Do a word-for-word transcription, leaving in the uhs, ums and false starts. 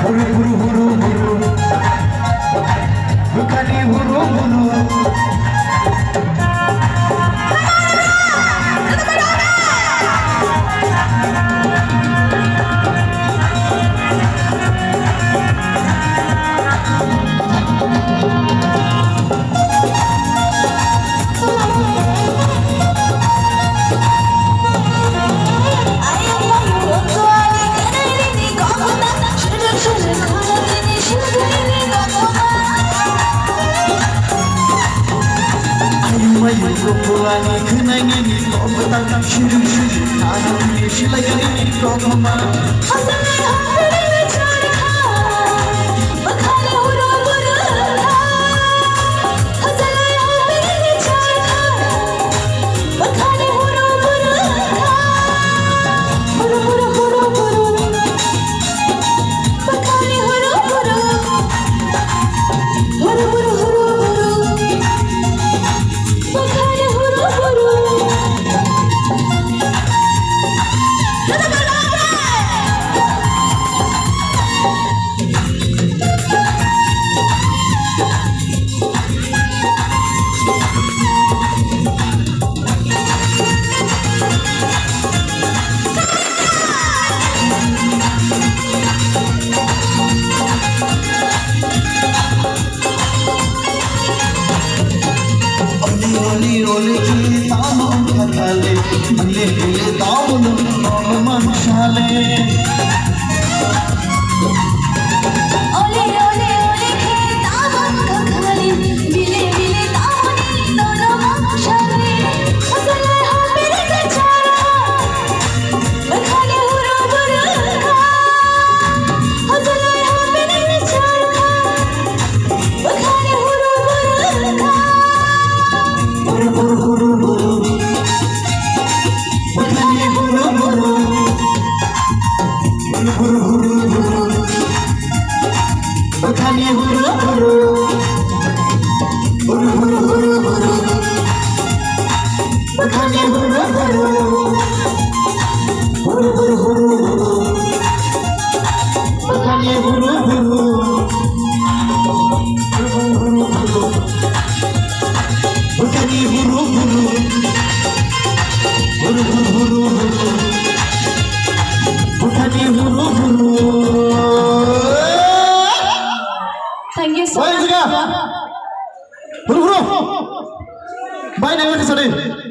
Huru, huru, huru, huru. Bukani huru, huru. Oli, oli, oli, ki tamam katale, bile, bile, tamam, tamam, shale. Ole, ole, ole, khe tamam kakhali, bile, bile, tamuni dono mangshali. Hasale hapere te chara, bakhale huru buru kha. Hasale hapere te chara, bakhale huru buru kha. Huru, huru, huru, huru. Bakhale huru, huru. Huru, huru, huru, huru. Bakhale huru, huru. Huru, huru, huru, huru. Bakhale huru, huru. Huru, huru, huru, huru. Bakhale huru, huru. Huru, huru, huru, huru. Bakhale huru, huru. Huru, huru, huru, huru. Bakhale huru, huru. Thank you so much. Huru, huru. Bye, never listen.